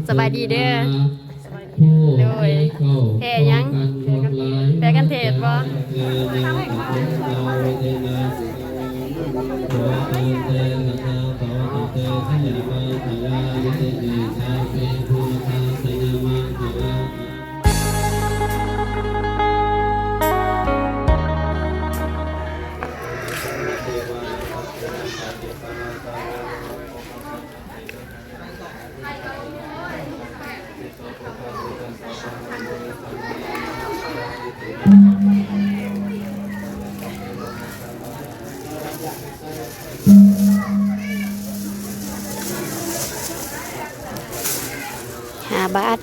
ສະບາຍດີເດີ. ໂດຍ ແພ້ຫຍັງ? ແພ້ກັນເທດບໍ່? ຫ້າບາດ.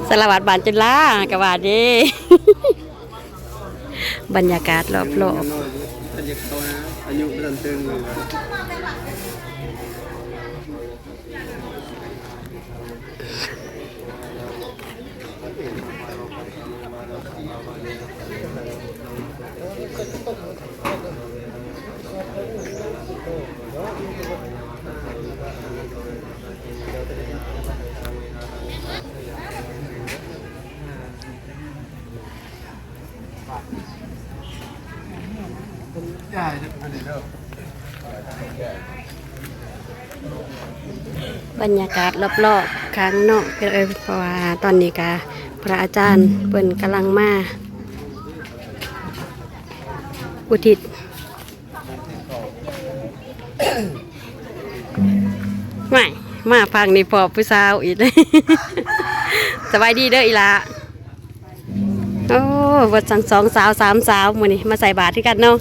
ສາລະວັດບ້ານຈຸລາກະວ່າເດ້. ບັນຍາກາດລອບໆ. ບັນຍາກາດລອບໆຂ້າງນອກເດີ ເພາະວ່າຕອນນີ້ກະພະອາຈານເພິ່ນກຳລັງມາອຸທິດ. ມາ ມາຟັງນີ້ພໍ້ຜູ້ສາວອີກ. ສະບາຍດີເດີອີ່ຫຼ້າ. ໂອ້ ເບິດທັງສອງສາວສາມສາວ ມື້ນີ້ມາໃສ່ບາດຄືກັນເນາະ.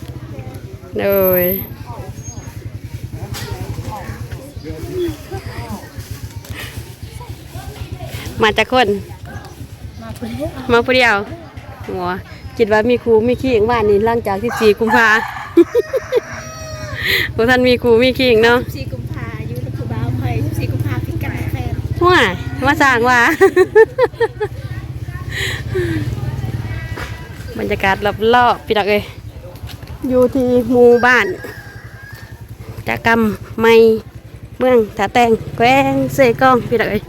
ໂດຍ ມາຈັກຄົນ? ມາຜູ້ດຽວ ມາຜູ້ດຽວ. ໂອ້ ຄິດວ່າມີຄູ່ມີຄີງ ວານນີ້ ຫຼັງຈາກສິບສີ່ກຸມພາ ບໍ່ທັນມີຄູ່ມີຄີງເນາະ. ສິບສີ່ກຸມພາຢູ່ກັບຜູ້ບ່າວຂ້ອຍ ສິບສີ່ກຸມພາຜິດກັນກັບແຟນ. ວ້າຍ ມາສ້າງວ່າ. ບັນຍາກາດລອບໆ ພີ່ນ້ອງເອີຍ ຢູ່ທີ່ໝູ່ບ້ານຈະກຳໃໝ່ ເມືອງທ່າແຕງ ແຂວງເຊກອງ ພີ່ນ້ອງເອີຍ.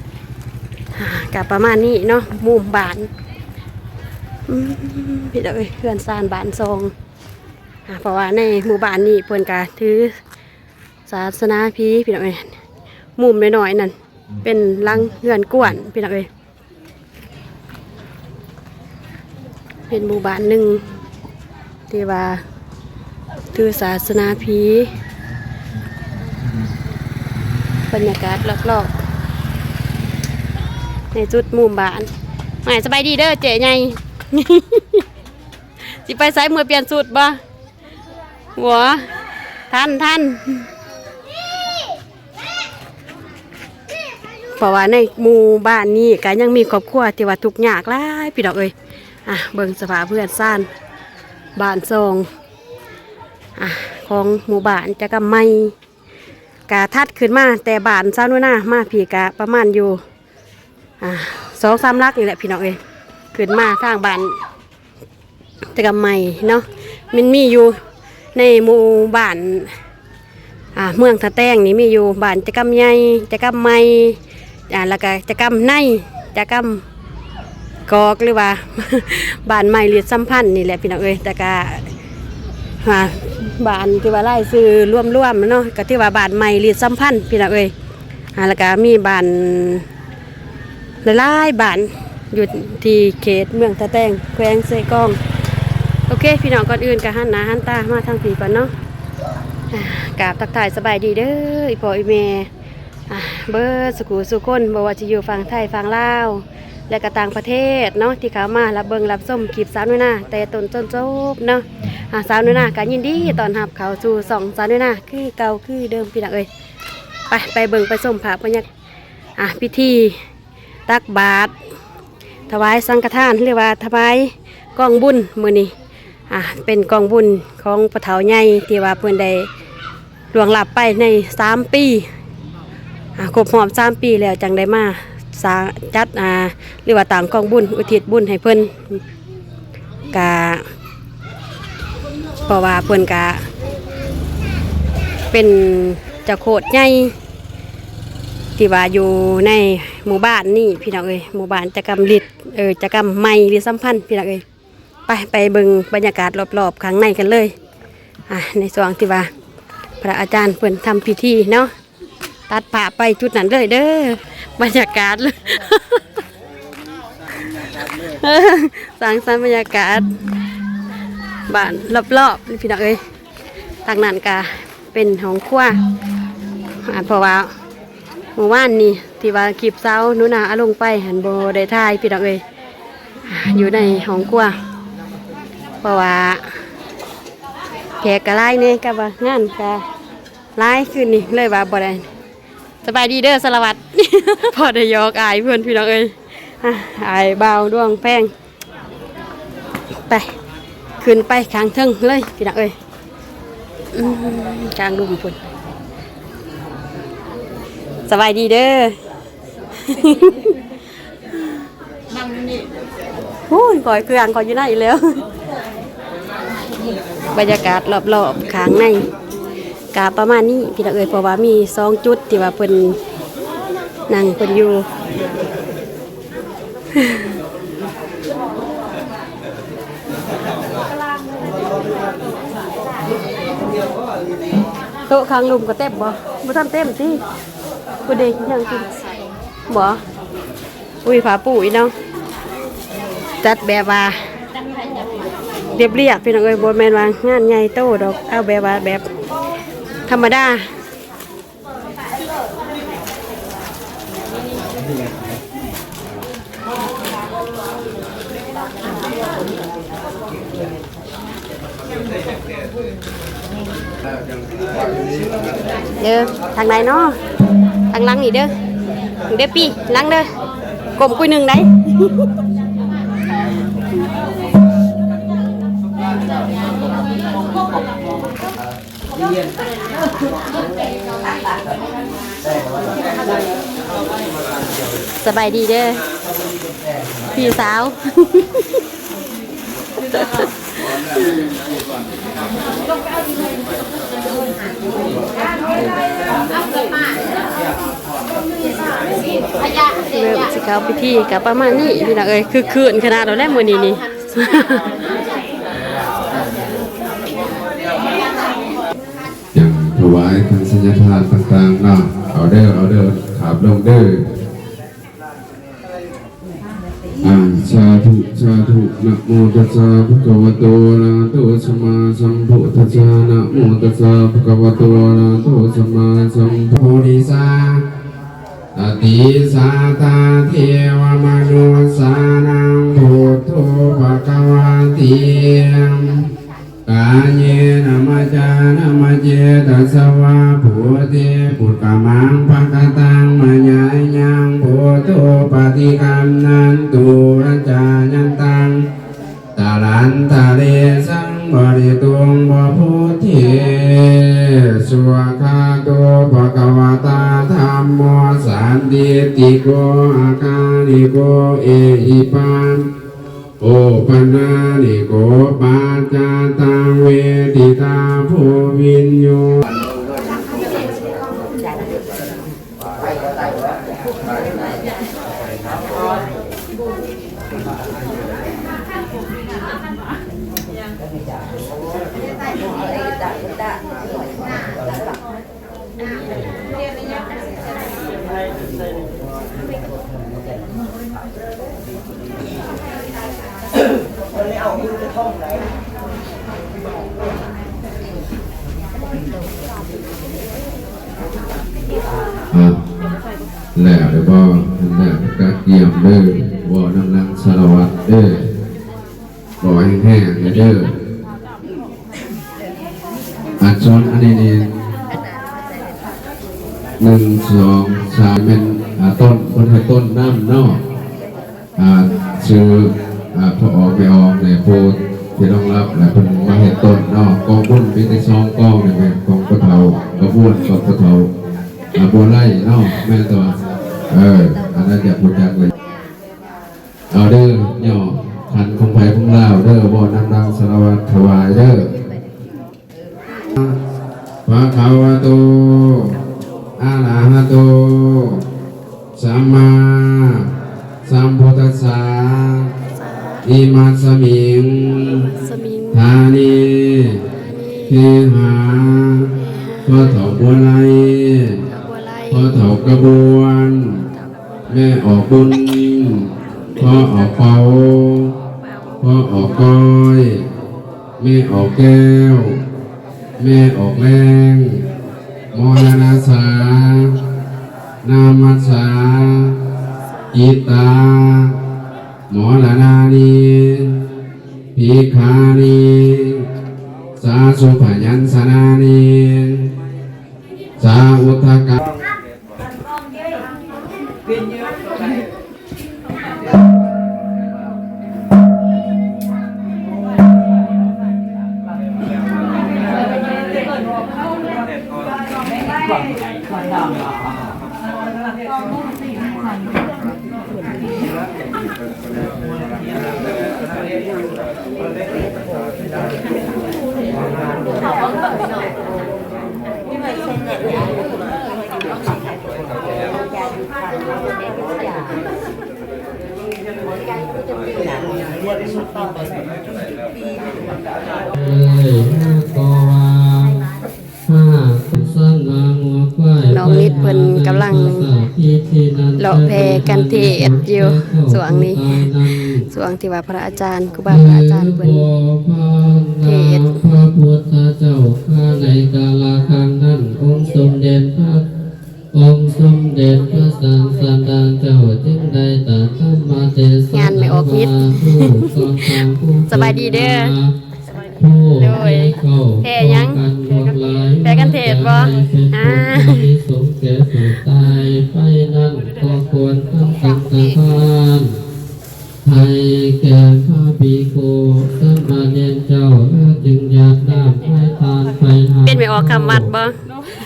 ກະປະມານນີ້ເນາະ ໝູ່ບ້ານ. ອືມ ພີ່ນ້ອງເອີຍ ເຮືອນຊານບ້ານຊ່ອງ. ອາ ເພາະວ່າໃນໝູ່ບ້ານນີ້ເພິ່ນກະຖືສາສະໜາພີ ພີ່ນ້ອງເອີຍ. ມຸມນ້ອຍໆນັ້ນເປັນຫຼັງເຮືອນກວນ ພີ່ນ້ອງເອີຍ. ເປັນໝູ່ບ້ານໜຶ່ງທີ່ວ່າຖືສາສະໜາພີ. ບັນຍາກາດລອບໆ ໃນຈຸດມຸມບ້ານ. ມາ ສະບາຍດີເດີເຈ້ໃຫຍ່. ຊິໄປໃສ? ເມືອປ່ຽນຊຸດບໍ່? ຫົວ ທັນ ທັນ. ເພາະວ່າໃນໝູ່ບ້ານນີ້ກະຍັງມີຄອບຄົວທີ່ວ່າທຸກຍາກຫຼາຍ ພີ່ນ້ອງເອີຍ. ອາ ເບິ່ງສະພາບເຮືອນຊານບ້ານຊ່ອງ ອາ ຂອງໝູ່ບ້ານຈະກຳໃໝ່. ກະຖັດຂຶ້ນມາແຕ່ບ້ານສາວໜູນາມາພີ້ກະປະມານຢູ່ ອາ ສອງສາມຫຼັກນີ້ແຫຼະ ພີ່ນ້ອງເອີຍ. ຂຶ້ນມາທາງບ້ານຈະກຳໃໝ່ເນາະ ມັນມີຢູ່ໃນໝູ່ບ້ານ ອາ ເມືອງທ່າແຕງນີ້ ມີຢູ່ບ້ານຈະກຳໃຫຍ່ ຈະກຳໃໝ່ ອາ ແລ້ວກະຈະກຳໃນ ຈະກຳກອກ ຫຼືວ່າບ້ານໃໝ່ລິດສຳພັນນີ້ແຫຼະ ພີ່ນ້ອງເອີຍ. ແຕ່ກະ ອາ ບ້ານທີ່ວ່າລາຍຊື່ລວມໆເນາະ ກະຖືວ່າບ້ານໃໝ່ລິດສຳພັນ ພີ່ນ້ອງເອີຍ. ອາ ແລ້ວກະມີບ້ານ ຫຼາຍໆບ້ານຢູ່ທີ່ເຂດເມືອງທ່າແຕງ ແຂວງເຊກອງ. ໂອເຄ ພີ່ນ້ອງ ກ່ອນອື່ນກະຫັນໜ້າຫັນຕາມາທາງພີ້ກ່ອນເນາະ. ອາ ກາບທັກທາຍສະບາຍດີເດີ ອີ່ພໍ່ອີ່ແມ່ ອາ ເບິດສູ່ຄູ່ສູ່ຄົນ ບໍ່ວ່າຊິຢູ່ຝັ່ງໄທ ຝັ່ງລາວ ແລະກະຕ່າງປະເທດເນາະ ທີ່ເຂົ້າມາຮັບເບິ່ງຮັບຊົມຄລິບສາວໜູນາແຕ່ຕົ້ນຈົນຈົບເນາະ. ອາ ສາວໜູນາກະຍິນດີຕ້ອນຮັບເຂົ້າສູ່ຊ່ອງສາວໜູນາຄືເກົ່າຄືເດີມ ພີ່ນ້ອງເອີຍ. ໄປ ໄປເບິ່ງໄປຊົມພາບບັນຍາກາດ ອາ ພິທີຕັກບາດ ຖວາຍສັງຄະທານ ຫຼືວ່າຖວາຍກອງບຸນມື້ນີ້. ອາ ເປັນກອງບຸນຂອງພໍ່ເຖົ້າໃຫຍ່ທີ່ວ່າເພິ່ນໄດ້ລ່ວງລັບໄປໃນສາມປີ ອາ ຄົບຮອບສາມປີແລ້ວ ຈັ່ງໄດ້ມາສ້າງ ຈັດ ອາ ຫຼືວ່າຕັ້ງກອງບຸນ ອຸທິດບຸນໃຫ້ເພິ່ນ. ກະ ເພາະວ່າເພິ່ນກະເປັນເຈົ້າໂຄດໃຫຍ່ ທີ່ວ່າຢູ່ໃນໝູ່ບ້ານນີ້ພີ່ນ້ອງເອີຍ, ໝູ່ບ້ານຈະກຳລິດ ເອີ ຈະກຳໃໝ່ລິດສຳພັນພີ່ນ້ອງເອີຍ. ໄປ ໄປເບິ່ງບັນຍາກາດລອບໆຂ້າງໃນກັນເລີຍ. ອ່າ ໃນຊ່ວງທີ່ວ່າພະອາຈານເພິ່ນທຳພິທີເນາະ, ຕັດພາບໄປຈຸດນັ້ນເລີຍເດີ. ບັນຍາກາດເລີຍ ສ້າງສັນບັນຍາກາດບ້ານລອບໆນີ້ພີ່ນ້ອງເອີຍ. ທາງນັ້ນກະເປັນຫ້ອງຄົວ ອ່າ ເພາະວ່າ ເມື່ອວານນີ້ທີ່ວ່າຄລິບສາວໜູນາເອົາລົງໄປຫັ້ນ ບໍ່ໄດ້ຖ່າຍພີ່ນ້ອງເອີຍ, ຢູ່ໃນຫ້ອງຄົວ ເພາະວ່າແຂກກະຫຼາຍແດ່ ກັບວ່າງານກະຫຼາຍ ຄືນນີ້ເລີຍວ່າບໍ່ໄດ້. ສະບາຍດີເດີສາລະວັດ. ພໍໄດ້ຫຍອກອ້າຍເພິ່ນພີ່ນ້ອງເອີຍ, ອ່າ ອ້າຍບ່າວດວງແພງ. ໄປ ຂຶ້ນໄປຂ້າງເທິງເລີຍພີ່ນ້ອງເອີຍ. ອືມ ກາງລຸ່ມພຸ້ນ. ສະບາຍດີເດີ. ພຸ້ນ ຂ້ອຍ ເຄື່ອງຂ້ອຍຢູ່ໃນແລ້ວ. ບັນຍາກາດລອບໆຂ້າງໃນກະປະມານນີ້ພີ່ນ້ອງເອີຍ, ເພາະວ່າມີສອງຈຸດທີ່ວ່າເພິ່ນນັ່ງເພິ່ນຢູ່. ໂຕະຂ້າງລຸ່ມກໍເຕັມບໍ່? ບໍ່ທັນເຕັມຕິ? ບໍ່ໄດ້ຫຍັງກິນບໍ່? ອຸ້ຍ ຜ້າປູອີກເນາະ, ຈັດແບບວ່າລຽບໆ ພີ່ນ້ອງເອີຍ, ບໍ່ແມ່ນວ່າງານໃຫຍ່ໂຕດອກ, ເອົາແບບວ່າແບບທຳມະດາ. ເດີ ທາງໃດເນາະ? ທາງຫຼັງນີ້ເດີ, ເດີປີ້ ຫຼັງເດີ, ກົ້ມກຸ້ຍໜຶ່ງໄດ໋. ສະບາຍດີເດີພີ່ສາວ. ເລີ່ມຊິເຂົ້າພິທີກໍປະມານນີ້ພີ່ນ້ອງເອີຍ, ຄຶກຄື້ນຂະໜາດແລ້ວແຫຼະມື້ນີ້ນີ້. ຈັ່ງຖວາຍຄັນສັນຍະທານຕ່າງໆເນາະ, ເອົາເດີ ເອົາເດີ ຂາບລົງເດີ. ອາ ສາທຸ ສາທຸ. ນະໂມຕັດສະ ພະຄະວະໂຕ ອະລະຫະໂຕ ສຳມາສຳພຸດທັດສະ. ນະໂມຕັດສະ ພະຄະວະໂຕ ອະລະຫະໂຕ ສຳມາສຳພຸດທັດສະ. ໂພລິສາ ອະຕິສາທາ ເທວະມະນຸດສານັງ ພຸດໂທ ພະຄະວາຕິ ກາເຍນະ ວາຈານະ ວະເຈຕະສະວາ ໂພທິ ປຸກກະມັງ ພະຄະຕັງ ມະຍາຍັງ ພຸດໂທ ປະຕິກຳນັນຕຸ ອາຈາຍັນຕັງ ຕະລັນຕະເລ ສັງວະລິຕຸງ ວະພຸດເທ ສຸວາຄາໂຕ ພະຄະວະຕາ ທຳໂມ ສັນທິດຖິໂກ ອາຄາລິໂກ ເອຫິປັດ ໂອປະນາລິໂກ ປັດຈາຕັງ ເວທິຕາ ໂພວິນໂຍ. ອ່ະ ແລ້ວເດີບໍ່? ແລ້ວກະກຽມເດີ, ເວົ້ານຳນາງສາລະວັດເດີ. ຂໍແຮງໆແດ່ເດີ. ອັກສອນອັນນີ້ນີ້ ໜຶ່ງ ສອງ ສາມ ແມ່ນ ອ່າ ຕົ້ນ ເພິ່ນໃຫ້ຕົ້ນນຳເນາະ. ອ່າ ຊື່ ອ່າ ພໍ່ອອກແມ່ອອກໃນໂພທີ່ຮອງຮັບ ແລະ ເພິ່ນມາເຮັດຕົ້ນເນາະ. ກອງບຸນມີແຕ່ສອງກອງນີ້ແມ່ນຂອງພໍ່ເຖົ້າກະບວນກັບພໍ່ເຖົ້າ ອ່າ ບົວໄລເນາະ ແມ່ນຕົວະ? ເອີ ອັນນັ້ນຢາກຮູ້ຈັກເລີຍ. ເອົາເດີ ຫຍໍ້ຂັນຂອງໃຜຂອງລາວເດີ, ເວົ້ານຳນາງສາລະວັດຖວາຍເດີ. ພະວະໂຕ ອະລະຫະໂຕ ສຳມາສຳພຸດທັດສະ ອິມັດສະມິງ ສະມິງ ຖານີ ເຄຫາ ພໍ່ເຖົ້າບົວໄລ ພໍ່ເຖົ້າກະບວນ ແມ່ອອກບຸນ ພໍ່ອອກເປົາ ພໍ່ອອກກ້ອຍ ແມ່ອອກແກ້ວ ແມ່ອອກແລງ ມໍລະນະສາ ນາມັດສາ ຈິດຕາ ມໍລະນານີ ພິກຂານີ ສາສຸພະຍັນຊະນານີ ສາອຸດທະກະ ເອີຍ ກໍວ່າ ນ້ອງນິດເພິ່ນກຳລັງເລາະແຜ່ກັນເທດຢູ່ຊ່ວງນີ້ ຊ່ວງທີ່ວ່າພະອາຈານ ຄູບາອາຈານເພິ່ນເທດ. ພະພຸດທະເຈົ້າຂ້າ ໃນກາລະຄັ້ງນັ້ນ ອົງສົມເດັດພະ ອົງສົມເດັດພະສັງສະດາເຈົ້າ ຈຶ່ງໄດ້ຕະທຳມະເທດສະນາວ່າ ຜູ້ກ່ອນທາງຜູ້ ສະບາຍດີເດີ. ໂດຍ ແຜ່ຫຍັງ? ແຜ່ກັນເທດບໍ່? ອາ ສົມແກ່ຜູ້ຕາຍໄປນັ້ນ ກໍຄວນທັງສັງຄະທານ ໃຫ້ແກ່ພະພິກຂຸສາມະເນນເຈົ້າ ແລ້ວຈຶ່ງຢາດນ້ຳໃຫ້ທານໄປຫາ ເປັນແມ່ອອກຄຳວັດບໍ່?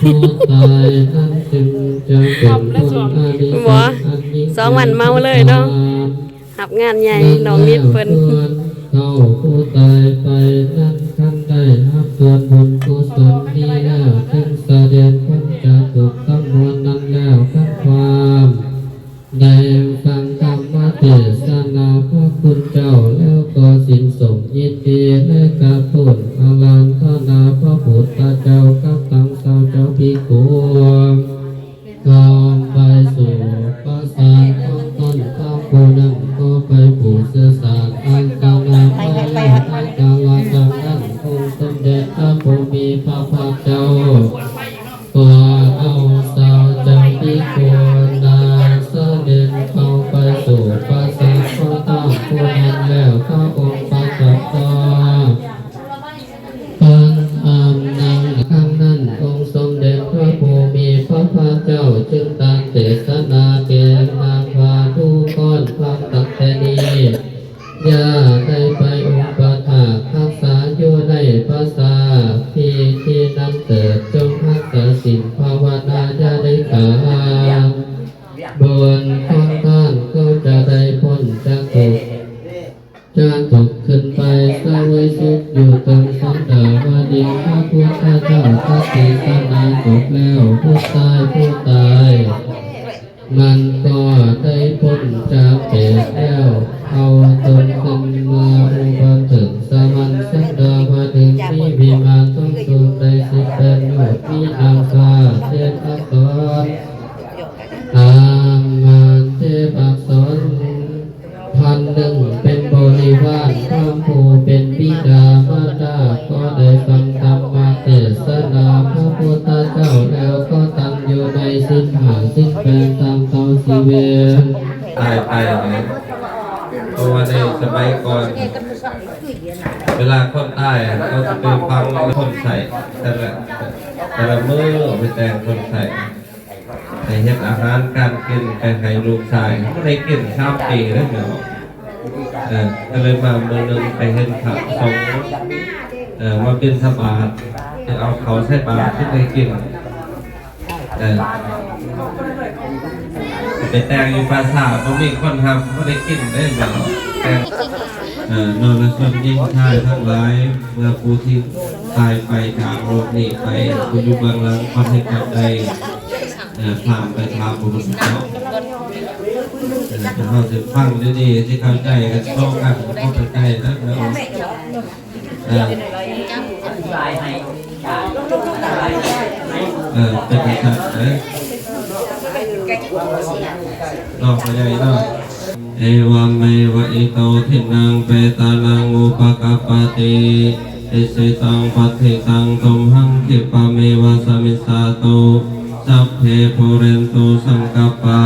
ຜູ້ຕາຍນັ້ນຈຶ່ງຈະເປັນຜົນອານິສົງອັນຍິ່ງໃຫຍ່ ສອງວັນເມົາເລີຍເນາະ. ຮັບງານໃຫຍ່ ນ້ອງນິດເພິ່ນ ເມື່ອແລ້ວສ່ວນເຂົາຜູ້ຕາຍໄປນັ້ນ ຄັນໄດ້ຮັບສ່ວນບຸນກຸສົນນີ້ແລ້ວ ຈຶ່ງສະເດັດພົ້ນຈາກທຸກທັງມວນນັ້ນແລ້ວ ທັງຄວາມໄດ້ຟັງທຳມະເທດສະນາພະຄຸນເຈົ້າແລ້ວ ກໍສິນຊົມຍິນດີ ແລະ ກະທູນອາລາທະນາພະພຸດທະເຈົ້າກັບທັງຊາວເຈົ້າພິກຂຸ ເຂົ້າໄປສູ່ປາສາດຂອງຕົນ ພາຜູ້ນັ້ນກໍໄປຜູ້ສື່ສານອາລາທະນາໄປແລ້ວ. ໃນກາລະດັ່ງນັ້ນ ອົງສົມເດັດພະຜູ້ມີພະພາກເຈົ້າ ກໍເອົາຊາວເຈົ້າພິກຂຸນາສະເດັດເຂົ້າໄປສູ່ປາສາດຂອງພາຜູ້ນັ້ນແລ້ວ ພະອົງປະທັບຕາ ປັນອຳນາດ. ຄັ້ງນັ້ນ ອົງສົມເດັດພະຜູ້ມີພະພາກເຈົ້າ ຈຶ່ງຕລັດເທດສະນາແກ່ນາງວ່າ ດູກ່ອນ ຟັງຕັ້ງແຕ່ນີ້ ຢ່າໄດ້ໄປອຸປະຖາກຮັກສາຢູ່ໃນປາສາດທີ່ທີ່ນັ້ນເຕີດ, ຈົ່ງຮັກສາສິນພາວະນາຢ່າໄດ້ຂາດ. ບຸນຂອງທ່ານກໍຈະໄດ້ພົ້ນຈາກທຸກ ຈະຕົກຂຶ້ນໄປສະເຫວີຍສຸກຢູ່ເທິງສັນດາວະດິງ. ພະພຸດທະເຈົ້າຕັດເທດສະນາຈົບແລ້ວ, ຜູ້ຊາຍຜູ້ຕາຍນັ້ນກໍໄດ້ພົ້ນຈາກເປດແລ້ວ, ເອົາຕົນຂຶ້ນມາອຸບັດເທິງສະຫວັນສັນດາວະດິງ, ມີວິມານສົມສູງໄດ້ສິບແປດໂຍດ, ມີນາງຟ້າເທບອັກສອນ ອາມານເທບອັກສອນ ພັນໜຶ່ງເປັນບໍລິວານ, ພາຜູ້ເປັນບິດາມານດາກໍໄດ້ຟັງທຳມະເທດສະນາພະພຸດທະເຈົ້າແລ້ວ ກໍຕັ້ງຢູ່ໃນສິນຫ້າສິນແປດຕາມເກົ່າຊີວິດ. ຕາຍໄປເນາະ ເພາະວ່າໃນສະໄໝກ່ອນ ເວລາຄົນຕາຍ ເຂົາຈະໄປຝັງຄົນໃຊ້ ແຕ່ລະ ແຕ່ລະມື້ໄປແຕ່ງຄົນໃຊ້ ໄປເຮັດອາຫານການກິນໄປໃຫ້ລູກຊາຍ ບໍ່ໄດ້ກິນສາມປີເລີຍແມ່ນບໍ່? ເອີ ກໍເລີຍມາມື້ໜຶ່ງໄປເຫັນພະສົງ ເອີ ມາບິນທະບາດ ໄປເອົາເຂົ້າໃສ່ບາດ ຄືໄດ້ກິນ ເອີ ໄປແຕ່ງຢູ່ປ່າຊ້າ ບໍ່ມີຄົນຮັບ ບໍ່ໄດ້ກິນເດ້ແມ່ນບໍ່? ແຕ່ງ ເອີ ນອກນັ້ນສ່ວນຍິ່ງຊາຍທັງຫຼາຍ ເມື່ອຜູ້ທີ່ຕາຍໄປຈາກໂລກນີ້ໄປ ຜູ້ຢູ່ເບື້ອງຫຼັງ ຂໍໃຫ້ເຈົ້າໄດ້ ເອີ ຂ້າມໄປຫາພະພຸດທະເຈົ້າ. ເອີ ຖ້າເຮົາຊິຟັງດີໆ ຊິເຂົ້າໃຈກັນ ສອງອັນກໍເຂົ້າໃຈນະ. ເອີ ອະທິບາຍໃຫ້ ເອີ ເປັນຈັ່ງຊັ້ນເດ້ ເນາະ ພໍ່ໃຫຍ່ເນາະ. ເອວະເມວະ ອິໂຕ ທິນນັງ ເປຕານັງ ອຸປະກັບປະຕິ ອິຊິຕັງ ປັດຖິຕັງ ຕຸມຫັງ ຂິບປະເມວະ ສະມິດສາຕຸ ສັບເພ ປູເຣນຕຸ ສັງກັບປາ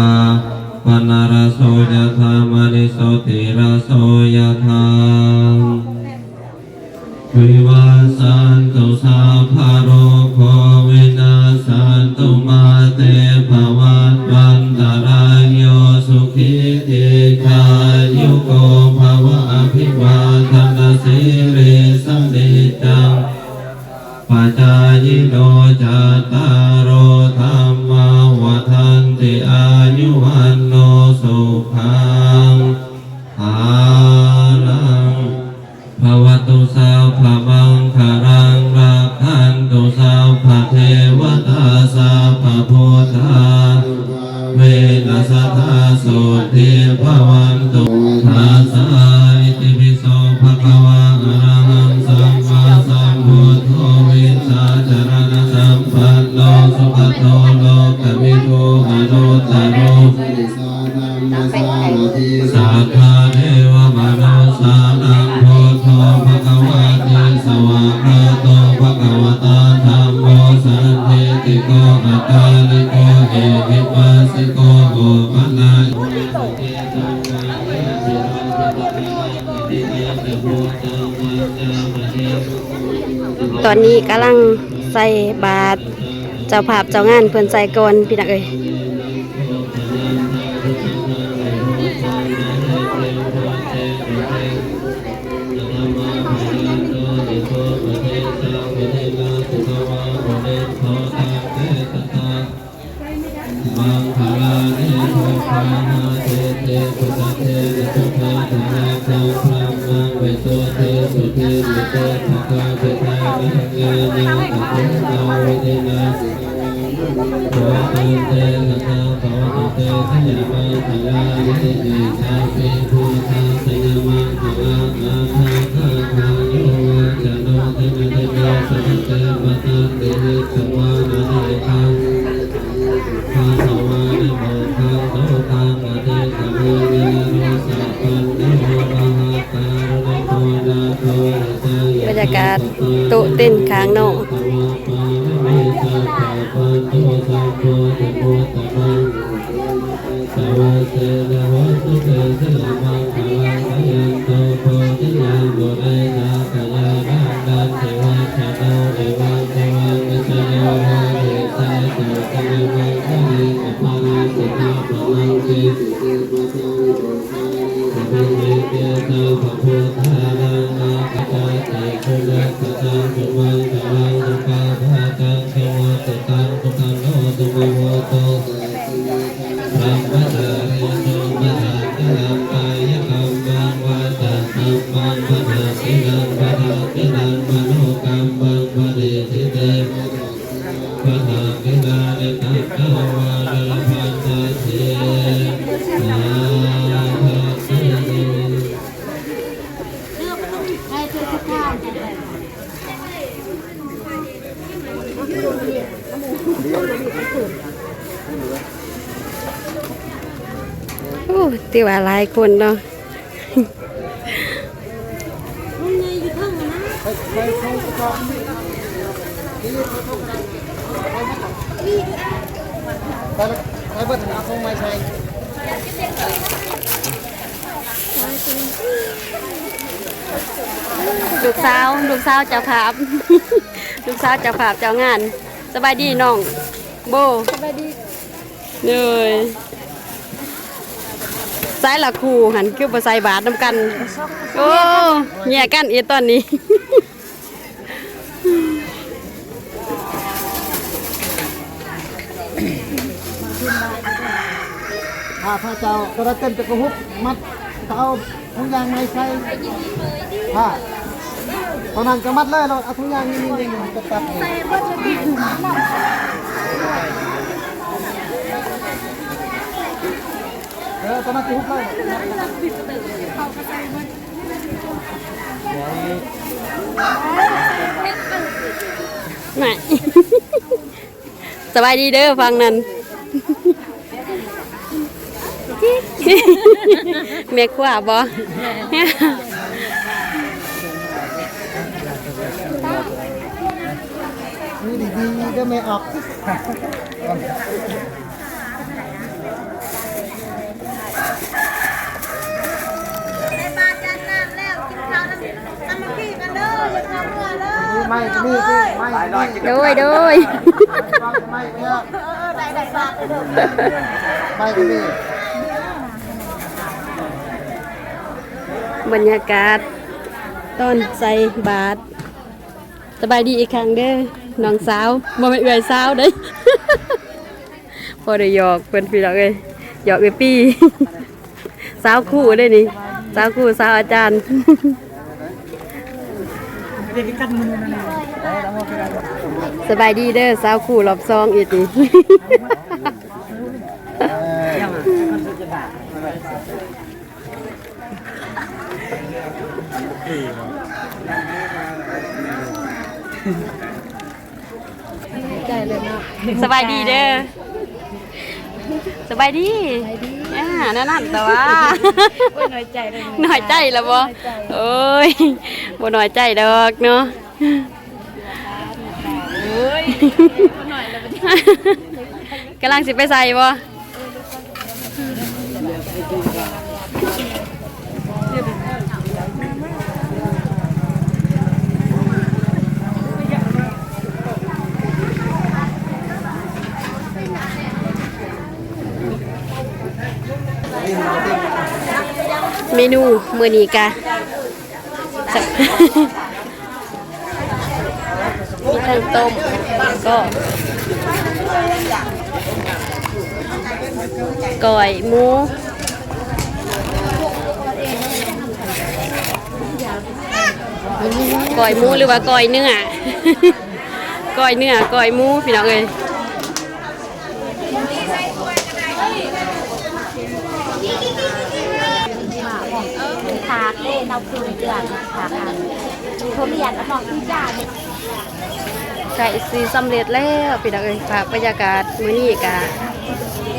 ປະນະລະໂສ ຍະຖາ ມະນິ ໂຊຕິລະໂສ ຍະຖາ. ວິວັດສັນຕຸ ສັບພະໂລໂກ ວິນັດສັນຕຸ ມາເຕ ພະວັດວັນຕະລາຍໂຍ ສຸຂີ ດີຄາຍຸໂກ ພະວະ ອະພິວາທະນະສີລິສະ ນິດຈັງ ປະຈາຍິໂນ ຈັດຕາໂລ ທຳມາ ວັດທັນຕິ ອາຍຸ ວັນໂນ ສຸຂັງ ພະລັງ ພະວະຕຸ ສັບພະມັງຄະລັງ ລັກຂັນຕຸ ສັບພະເທວະຕາ ສັບພະພຸດທາ ເວນະສະທາ ໂສດຖີ ພະວັນຕຸ ທັດສະ ອິຕິປິໂສ ພະຄະວາ ອະລະຫັງ ສຳມາສຳພຸດໂທ ວິຊາຈາລະນະສຳປັນໂນ ສຸກະໂຕ ໂລກະວິທູ ອະນຸດຕະໂລ ສັກຂາເທວະມະນຸດສານັງ ພຸດໂທ ພະຄະວາຕິ ສະຫວາກຂາໂຕ ພະຄະວະຕາ ທຳໂມ ສັນທິດຖິໂກ ອະກາລິໂກ ເອຫິປັດສິໂກ ໂອປະນາ ຕອນນີ້ກຳລັງໃສ່ບາດ ເຈົ້າພາບເຈົ້າງານເພິ່ນໃສ່ກ່ອນ ພີ່ນ້ອງເອີຍ. ມັງຄະລານິ ປຸບພະຫາເສດເຕ ປຸດຕະເທນະ ປຸດທະທະນະ ໂຕ ພຣະມັງ ວິສຸດທິ ສຸດທິ ເມເຕ ພະຄາພິທານັງ ຍານາກະເທນາ ວິທິນາ ໂພຕັນເຕ ສະທາ ພະວັນເຕ ຊະຍະມັງຄະລານິ ເອສາມິ ພຸດທະຊະຍະມັງຄະລາ ອາທາຄາທາໂຍ ວັດຊະໂນ ທິນະທິນາ ສະເຕ ປະຕັນຕິ ຫິດສະວານະເນຄັງ ພະສະວານິໂມກຂັງ ໂສກັງ ອະທິກຳເມ ວິນະໂນ ສະປັນໂນ ມະຫາກາລຸນິໂກ ນາໂທ ຫິຕາຍະ ບັນຍາກາດໂຕະເຕັນຂ້າງນອກ. ສະເວເຊນະ ໂຫຕຸ ເຕ ສະຍະມັງຄະລັງ ຈະຍັນໂຕ ໂພທິຍັງ ປຸເຣ ສາຄະຍາ ຄັນດັນຕິ ວັດຊະໂນ ເອວັງ ເອວັງ ວິຊະໂຍ ໂຫຕິ ເຕ ສະ ຈະຍະມັງຄະລີ ອະປະລາຊິຕາ ພະລັງ ເກ ປະທັກຂິນານິ ຕັດຖະວາ ລະລະພັນຕະເທ ສາທະເທ. ໂອ້ ຖືວ່າຫຼາຍຄົນເນາະ. ລູກສາວ ລູກສາວເຈົ້າພາບ ລູກສາວເຈົ້າພາບເຈົ້າງານ. ສະບາຍດີນ້ອງໂບ. ສະບາຍດີ. ເອີຍ ໃສລະຄູ່ຫັ້ນ ຄືບໍ່ໃສ່ບາດນຳກັນ? ໂອ້ ແຍກກັນອີກຕອນນີ້. ຂ້າພະເຈົ້າກະລະເຕັນຈັກກະຮຸບ ມັດ ເອົາຖົງຢາງໃໝ່ໃສ່ ອ່າ ຕອນນັ້ນກໍມັດເລີຍເນາະ ເອົາຖົງຢາງນີ້ໆໆ ຕັດໆ ໃສ່ເບິດເລີຍ ເອີ ຕອນນັ້ນຕິຫຸບເລີຍ ເຂົາກໍໃສ່ເບິດ ນະ. ສະບາຍດີເດີຝັ່ງນັ້ນ ແມ່ຄົວບໍ່? ຢູ່ດີໆເດີແມ່ອອກ ໃສ່ບາດຢາດນ້ຳແລ້ວ ກິນເຂົ້ານຳ ສາມັກຄີກັນເດີ ຢ່າເຂົ້າເມືອເດີ ໄມ້ກໍມີ ໄມ້ກໍມີ ໂດຍ ໂດຍ ໄມ້ກໍມີ ໄມ້ກໍມີ ບັນຍາກາດຕອນໃສ່ບາດ. ສະບາຍດີອີກຄັ້ງເດີນ້ອງສາວ ບໍ່ແມ່ນເອື້ອຍສາວເດ້. ພໍໄດ້ຫຍອກເພິ່ນພີ່ນ້ອງເອີຍ ຫຍອກເອື້ອຍປີ້ ສາວຄູເດ້ນີ້ ສາວຄູ ສາວອາຈານ. ສະບາຍດີເດີສາວຄູ ລອບສອງອີກນີ້. ໃຈເລີຍເນາະ ສະບາຍດີເດີ ສະບາຍດີ ສະບາຍດີ ອ່າ ນັ້ນໆ ແຕ່ວ່າ ໂອ້ຍ ນ້ອຍໃຈເລີຍ ນ້ອຍໃຈລະບໍ່? ນ້ອຍໃຈ ໂອ້ຍ ບໍ່ນ້ອຍໃຈດອກເນາະ. ໂອ້ຍ ກຳລັງຊິໄປໃສ່ບໍ່? ເມນູມື້ນີ້ກະ ມີທັງຕົ້ມ ແລ້ວກໍກ້ອຍໝູ ກ້ອຍໝູ ຫຼືວ່າກ້ອຍເນື້ອ ກ້ອຍເນື້ອ ກ້ອຍໝູ ພີ່ນ້ອງເອີຍ. ຖາກເດ້ ເຕົ້າຄືນເດືອນ ຖາກອັນທຸລຽນ ອັນນ້ອງຄືຈ້າເດ້. ໃກ້ຊິສຳເລັດແລ້ວພີ່ນ້ອງເອີຍ ພາບບັນຍາກາດມື້ນີ້ກະ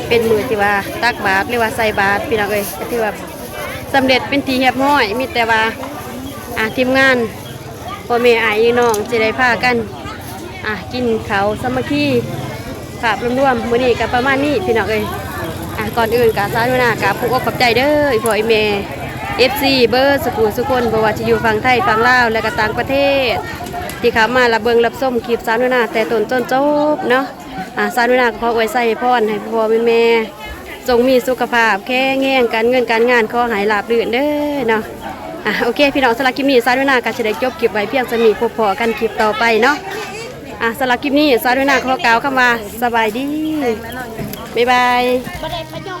ເປັນມື້ທີ່ວ່າຕັກບາດ ຫຼືວ່າໃສ່ບາດພີ່ນ້ອງເອີຍ ກະຖືວ່າສຳເລັດເປັນທີ່ຮຽບຮ້ອຍ ມີແຕ່ວ່າ ອ່າ ທີມງານ ພໍ່ແມ່ອ້າຍນ້ອງຊິໄດ້ພາກັນ ອ່າ ກິນເຂົ້າສາມັກຄີ ພາບລວມໆ ມື້ນີ້ກໍປະມານນີ້ພີ່ນ້ອງເອີຍ. ອ່າ ກ່ອນອື່ນກໍສາວໜູນາກາບຂອບອົກຂອບໃຈເດີ ອີ່ພໍ່ອີ່ແມ່ ເອັຟຊີ ເບິດສູ່ຜູ້ສູ່ຄົນ ບໍ່ວ່າຈະຢູ່ຝັ່ງໄທ ຝັ່ງລາວ ແລະກໍຕ່າງປະເທດ ທີ່ເຂົ້າມາຮັບເບິ່ງຮັບຊົມຄລິບສາວໜູນາແຕ່ຕົ້ນຈົນຈົບເນາະ. ອ່າ ສາວໜູນາກໍຂໍອວຍໄຊອວຍພອນໃຫ້ພໍ່ແມ່ ຈົ່ງມີສຸຂະພາບແຂງແຮງ ການເງິນການງານຂໍໃຫ້ລາບລື່ນເດີເນາະ. ອ່າ ໂອເຄພີ່ນ້ອງ ສຳລັບຄລິບນີ້ສາວໜູນາກໍຊິໄດ້ຈົບຄລິບໄວ້ພຽງສ່ຳນີ້ ພົບພໍ້ກັນຄລິບຕໍ່ໄປເນາະ. ອ່າ ສຳລັບຄລິບນີ້ສາວໜູນາຂໍກ່າວຄຳວ່າສະບາຍດີ ບາຍບາຍ.